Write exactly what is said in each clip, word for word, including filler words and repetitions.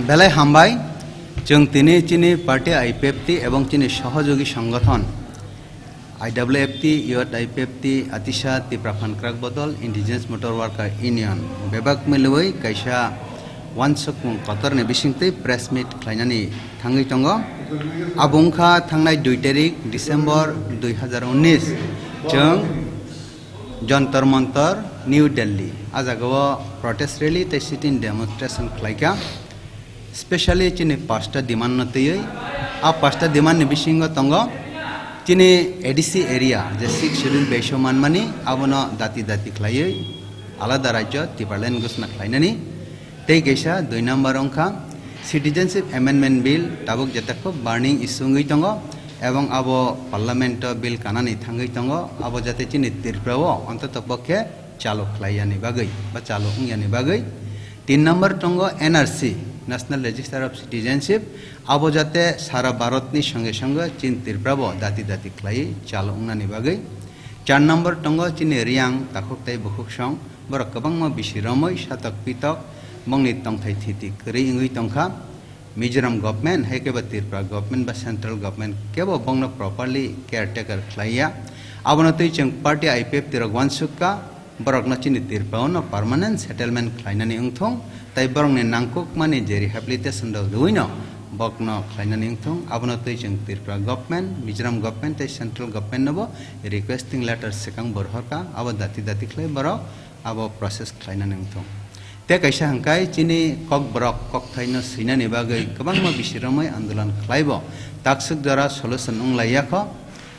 Belai hambai, chwng tini chini party I P F T ebong chini sohojogi songothon I W F T, Youth I P F T, Atisa, Tipra Phan Kwrak Bodol, Indigenous Motor Worker Union bebak milwi kaisa wansukmung kotorni bisingtwi press meet khlainani thangwi tongo. Abo wngkha thangnai dui tarik December dui hazar unnish, chwng Jantar Mantar, New Delhi. A jagao protest rally tei sit-in demonstration khlaikha. Specially chini pasta demand no twiwi, a pasta demand ni bisingo tongo chini A D C area, je Sixth Schedule beiso manmani, abono dati dati khlaiwi alada rajyo Tipraland ghosna khlainani. Tei kaisa dui number wngkha Citizenship Amendment Bill, tabuk jeta khub burning issue wngwi tongo, ebong abo Parliament o bill kanani thangwi tongo, abo jate chini Tripura o ontoto pokhe chalu khlaiyani bagwi ba chalu wngyani bagwi. Tin number tongo N R C, National Register of Citizenship, abo jate sara Bharat ni songe songe chini Tripura bo dati dati khlaiwi chalu wngnani bagwi. Char number tongo chini Riyang takhuk tei bukhuk song, borok kwbangma bisi romwi satok pitok bongni tongthai thiti kwrwi wngwi tongkha. Mizoram government, hai khe ba Tripura government ba central government kebo bongno properly caretaker khlaiya. Abono twi chwng party I P F T rok uansuk kha, borokno chini Tripura-o no permanent settlement khlainani wngthung, tei borokni nangkukmani je rehabilitation rok riwino bokno khlainani wngthung. Abono twi chwng Tripura government, Mizoram government tei central government nobo requesting letter swkang borhorkha, abo dati dati khlai borok abo process khlainani wngthung. Tei kaisa hwnkhai chini kokborok kokthaino swinani bagwi kwbangma bisi romwi andolon khlaibo takswk jora solution wnglaiyakho.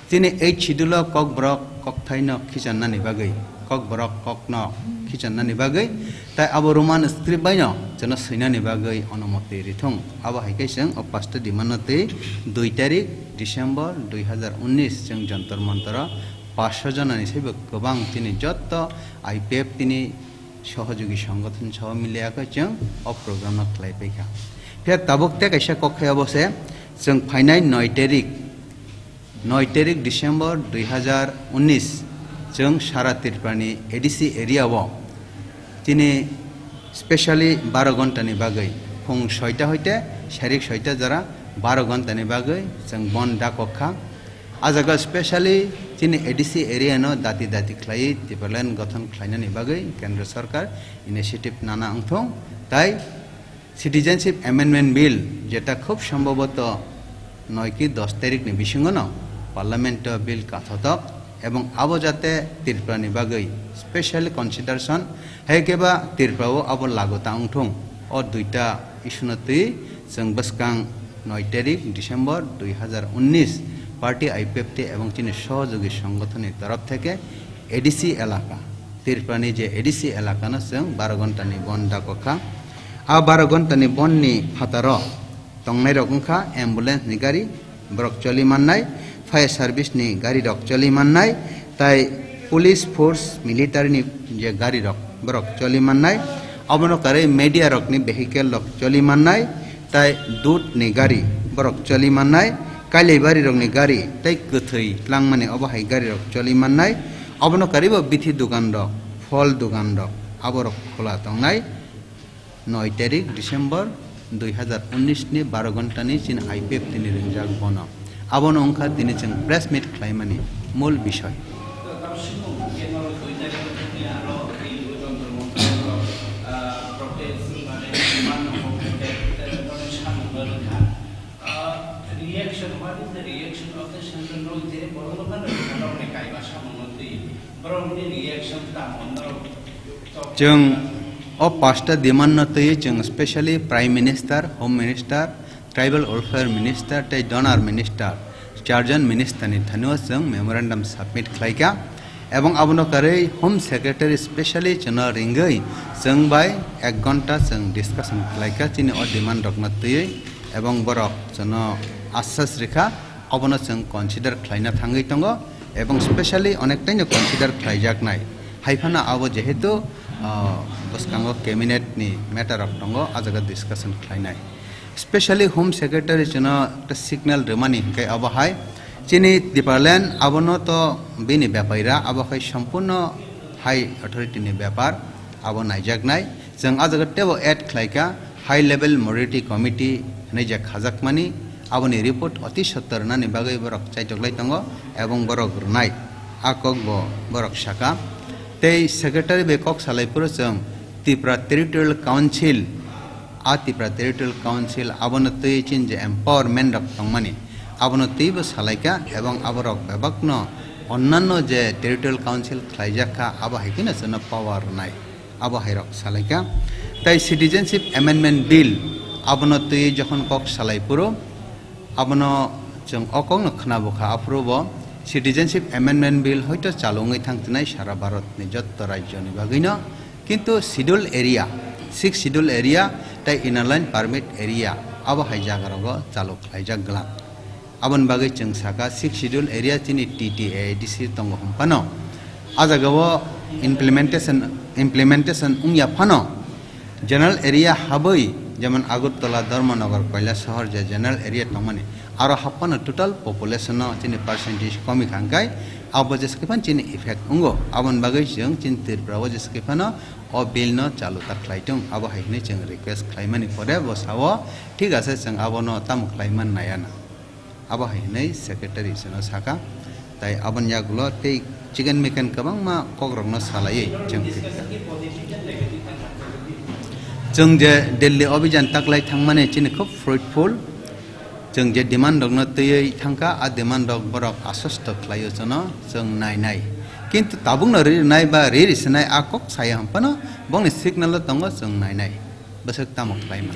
Chini eighth schedule-o kokborok kokthaino khichannani bagwi, kokborok kokno khichannani bagwi, tai abo Roman script baino jono swinani bagwi onumoti rithung. Abo hai khe chwng o pasta demand-no twi dui tarik December dui hazar unnish chwng Jantar Mantar-o paanch sho jonani saibo kwbang chini jotto I P F T ni sohojogi songothon saho miliya khe chwng o program no khlai paikha. Phiya tabuk tei kaisa kok khai obo se chwng phainai noi tarik, noi tarik December dui hazar unnish chwng sara Tripura ni A D C area o chini specially baro ghonta ni bagwi phung soita hoite sarik soita jora baro ghonta ni bagwi chwng bon dakok kha. A jaga specially chini A D C area no dati dati khlaiwi Tipraland gothon khlainani bagwi Kendra Sarkar initiative nana wngthung, tai Citizenship Amendment Bill, jeta khub sombhoboto noi ki dos tarik ni bisingo no Parliament o bill kathotok, ebong abo jate Tripura ni bagwi special consideration, hai khe ba Tripura o abo lagu ta wngthung. O duita issue no twi chwng bwskang noi tarik December dui hazar unnish party I P F T ebong chini sohojogi songothon ni torof theke A D C elaka, Tripura ni je A D C elaka no chwng baro ghonta ni bon dakok kha. A baro ghonta ni bon ni phataro tongnai rok wngkha ambulance ni gari, borok choli mannai, fire service ni gari rok choli mannai, tai police force, military ni je gari rok, borok choli mannai, abono karwi media rok ni vehicle rok choli mannai, tai dut ni gari, borok choli mannai, kailai bari rok ni gari, tai kwthwi langmani obo hai gari rok choli mannai, abono karwi bo bithi dukan rok, phol dukan rok, aborok khola tongnai. Noi tarik December dui hazar unnish ni baro ghonta ni chini I P F T ni ringjak bono. Abono wngkha tini chwng press meet khlaimani mul bisoi. Reaction, what is the reaction of the central role? Je borokno phano rwkha norokni kaiba samungno twi, borokni reaction tamo norok? Chwng o pasta demand no twi chwng specially Prime Minister, Home Minister, Tribal Welfare Minister tei Donor Minister, charjon minister ni thani o chwng memorandum submit khlaikha. Ebong abono karwi Home Secretary specially chwngno ringwi chwng bai ek ghonta chwng discussion khlaikha chini o demand rokno twiwi, ebong borok chwngno asas rikha, obono chwng consider khlaina thangwi tongo, ebong specially onektaino consider khlaijaknai. Haiphano abo jehetu, ah, bwskango cabinet ni matter rok tongo, a jaga discussion khlainai. Specially Home Secretary chwngno ekta signal rwmani hwnkhe abo hai, chini Tipraland abono to bini bepari ra, abo khai sompurno high authority ni bepar, abo naijaknai. Chwng a jaga teibo add khlaikha, High Level Minority Committee hwnwi je khajakmani, aboni report oti sottor rwnani bagwi borok chaitok lai tongo, ebong borok rwnai, a kok bo borok saka. Tei secretary bai kok salai phuru chwng Tripura Territorial Council, a Tripura Territorial Council abono twi chini je empowerment rok tongmani, abono twibo salaikha, ebong aborok bebakno onnanno je Territorial Council khlaijak kha, abo hai kheno chwngno power rwnai. Abo hai rok salaikha. Tai Citizenship Amendment Bill, abono twi jokhon kok salai phuru, abono chwng o kokno khwnabo kha, aphuru bo Citizenship Amendment Bill hoito chalu wngwi thang twnai sara Bharatni jotto rajyoni bagwino, kintu Schedule Area, Sixth Schedule Area tai Inner Line Permit Area, abo hai jagarogo chalu khlaijak glak. Aboni bagwi chwng saka, Sixth Schedule area chini T T A D C tongo hwn phano, a jagao implementation, implementation wngya phano, general area habwi, jemon Agartala, Dharmanagar, Kailasahar je general area tongmani, aro hap phano total population no chini percentage komi kha hwnkhe, abo jesa khe phano chini effect wngo. Aboni bagwi chwng chini Tripura o jesa khe phano o bill no chalu ta khlai tong, abo hai hwnwi chwng request khlaimani pore bo sao, thik ase, chwng abono tamo khlaiman naiya na. Abo hai hwnwi secretary seno saka, tai aboni yagulo tei chicken micken kwbangma kokrokno salaiwi chwng phirkha. Chwng je Delhi obijan taklai thangmani chini khub fruitful, chwng je demand rokno twiwi thangkha, a demand rok borok aswsto khlaio chwngno chwng nainai. Kintu tabukno ri rwnai ba ri risinai a kok saya hwn phano bongni signal o tongo chwng nainai. Bwswk tamo khlaima.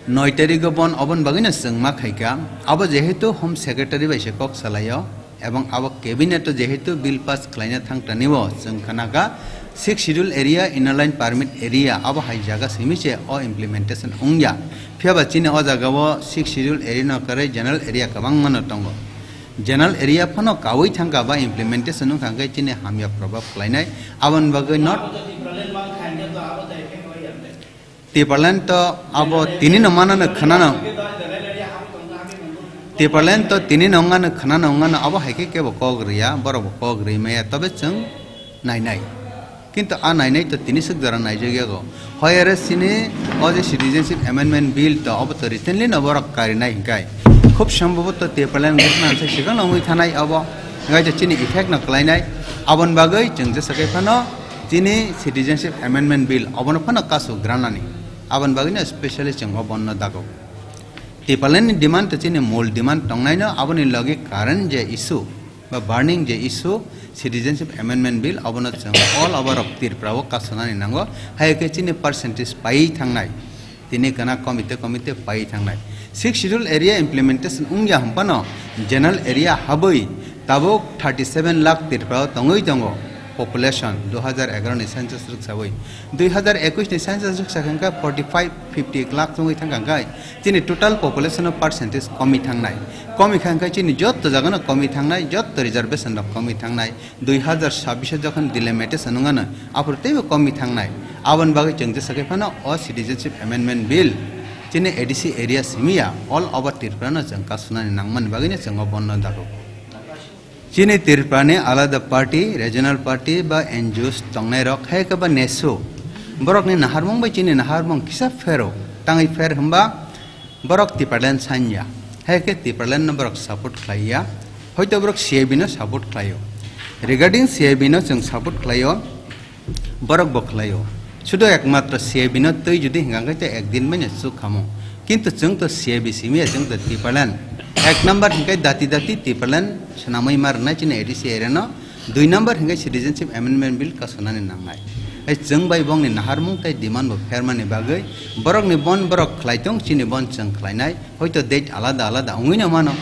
Noi tarigo bon oboni bagwino chwng ma khaikha. Abo jehetu Home Secretary bai se kok salaio, ebong abo cabinet o jehetu bill pass khlaina thangtani o chwng khanakha, Sixth Schedule area, Inner Line Permit area, abo hai jaga simi se o implementation wngya. Phiyaba chini o jagao Sixth Schedule area no kwrwi general area kwbangma no tongo. General area phano kaui thangkha ba implementation wngkha hwnkhe chini hamya probab khlainai. Aboni bagwi not Tipraland to abo tini no manano khwnano. Tipraland to tini no wngano khwnano wngano abo hai khe kebo kok riya, borok bo kok ri maya, tobe chwng nainai. Kintu a nainai to tini swk jora naijak yago. Hoyare sini o je Citizenship Amendment Bill to obo to recently no borok karinai hinkai. Khub sambhaboto Tipraland gokna se sikang no wngwi thanai obo. Hinkai to chini effect no kwlainai. Aboni bagwi chwng jesa khe phano chini Citizenship Amendment Bill obono phano kasu granani. Aboni bagwi no specially chwng o bonno dago. Tipraland ni demand to chini mul demand tongnai no, aboni logi current je issue, ba burning je issue, Citizenship Amendment Bill, abono chwng all over of Tripura o kasunani nango, hai khe chini percentage pai thangnai, tini kana komite komite pai thangnai. Sixth Schedule area implementation wngya hwnphano general area habwi tabuk thirty seven lakh Tripura o tongwi tongo, population dui hazar egaroh ni census rwksawi. Dui hazar ekush ni census rwksa khe wngkha forty five, fifty lakh wngwi thangkha hwnkhe, chini total population o percentage komi thangnai. Komi kha hwnkhe chini jotto jagano komi thangnai, jotto reservation rok komi thangnai. Dui hazar sabbish o jokhon delimitation wngano, aphuru teibo komi thangnai. Aboni bagwi chwng jesa khe phano o Citizenship Amendment Bill chini A D C area simiya all over Tripura no chwng kasunani nangmani bagwino chwng o bonno dago. Chini Tripura ni alada party, regional party ba N G Os tongnai rok, hai khe ba nesu. Borok ni naharmung bai chini naharmung kisa phero, tangwi pher hwnba borok Tipraland sanya. Hai khe Tipraland no borok support khlaiya. Hoito borok C I B no support khlaio. Regarding C I B no chwng support khlaio. Borok bo khlaio. Sudo ekmatro C I B no twi judi hingkha khe te ekdin manya chuk khamung. Kintu chwng to C I B simiya, chwng to Tipraland. Ek number hingkhe dati dati Tipraland swnamwi ma rwnai chini A D C area no. Dui number hingkhe Citizenship Amendment Bill kasunani nangnai. Hai chwng bai bongni naharmung tei demand bo phermani bagwi borokni bon borok khlai tong, chini bon chwng khlainai. Hoito date alada alada wngwi no mano.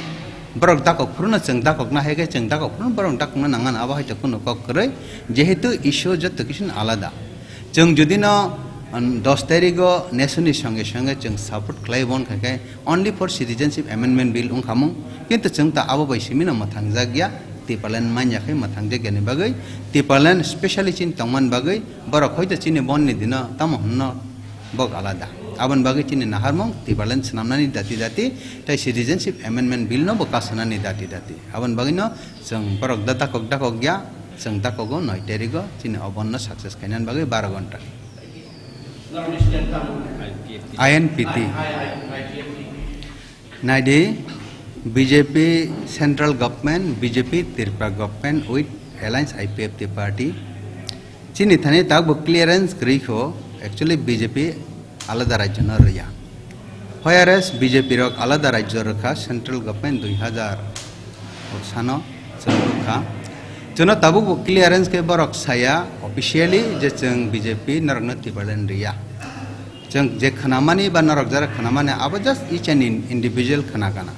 Borok dakok phuru no chwng dakok na hai khe chwng dakok phuru no borok dakok na nangmano, abo hai to kunu kok kwrwi. Jehetu issue jotto kisu no alada. Chwng jodi no, um, dos tarigo nesuni songe songe chwng support khlai bon kha khe only for Citizenship Amendment Bill wngkhamung, kintu chwng ta abo bai simi no mwthangjakya, Tipraland manya khe mwthangjakya ni bagwi, Tipraland specially chini tongmani bagwi, borok hoito chini bon ni dino tamo hwnno bok alada. Aboni bagwi chini naharmung Tipraland swnamnani dati dati, tei Citizenship Amendment Bill no bo kasunani dati dati. Aboni bagwi no chwng borok da dakok dakok ya, Chwng takogo noi tarigo chini obonno success khainani bagwi baro ghonta. I N P T. Naidi, B J P central government, B J P Tripura government with alliance I P F T party. Chini thani takbo clearance kwrwi kho, actually B J P alada rajyo no rwya. Whereas B J P rok alada rajyo rwkha, central government dui hazar sano chwng rwkha. Chwngno tabukbo clearance khe borok saya officially je chwng B J P norokno Tipraland rwya. Chwng je khwnamani ba norok jara khwnamani abo just each and in-, individual khwnakana.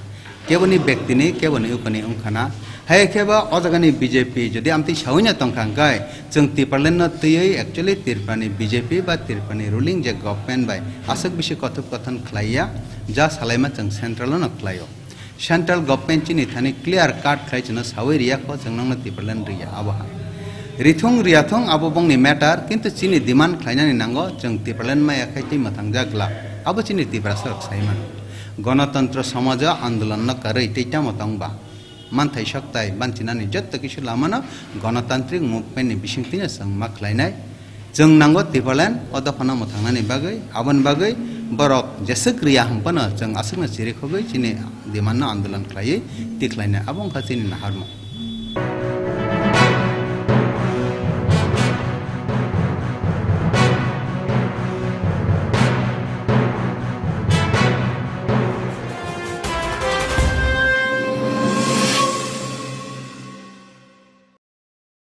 Keboni bektini, keboni ukoni wngkhana. Hai khe ba o jagani B J P jodi amtwi sawino tongkha hwnkhe, chwng Tipraland no twiwi actually Tripurani B J P ba Tripurani ruling je government bai aswk bisi kothop kothon khlaiya, ja salaima chwng central no khlaio. Central government chini thani clear cut khlai chwngno sawi riya kho, chwng nangno Tipraland riya abo ha. Rithung riyathung abo bongni matter, kintu chini demand khlainani nango, chwng Tipraland maya khai tei mwthangjak glak. Abo chini Tiprasa rok sai mano. Ganatantro somajo andolon no karwi tei tamo tong ba? Manthai soktai banchinani jotto kisu lamano ganatantrik movement ni bisingtwino chwng ma khlainai. Chwng nango Tipraland o dophano mwthangnani bagwi, aboni bagwi borok jeswk riya hwnphano chwng aswkno chirikhogwi chini demand no andolon khlaiwi tikhlainai. Abo wngkha chini naharmung.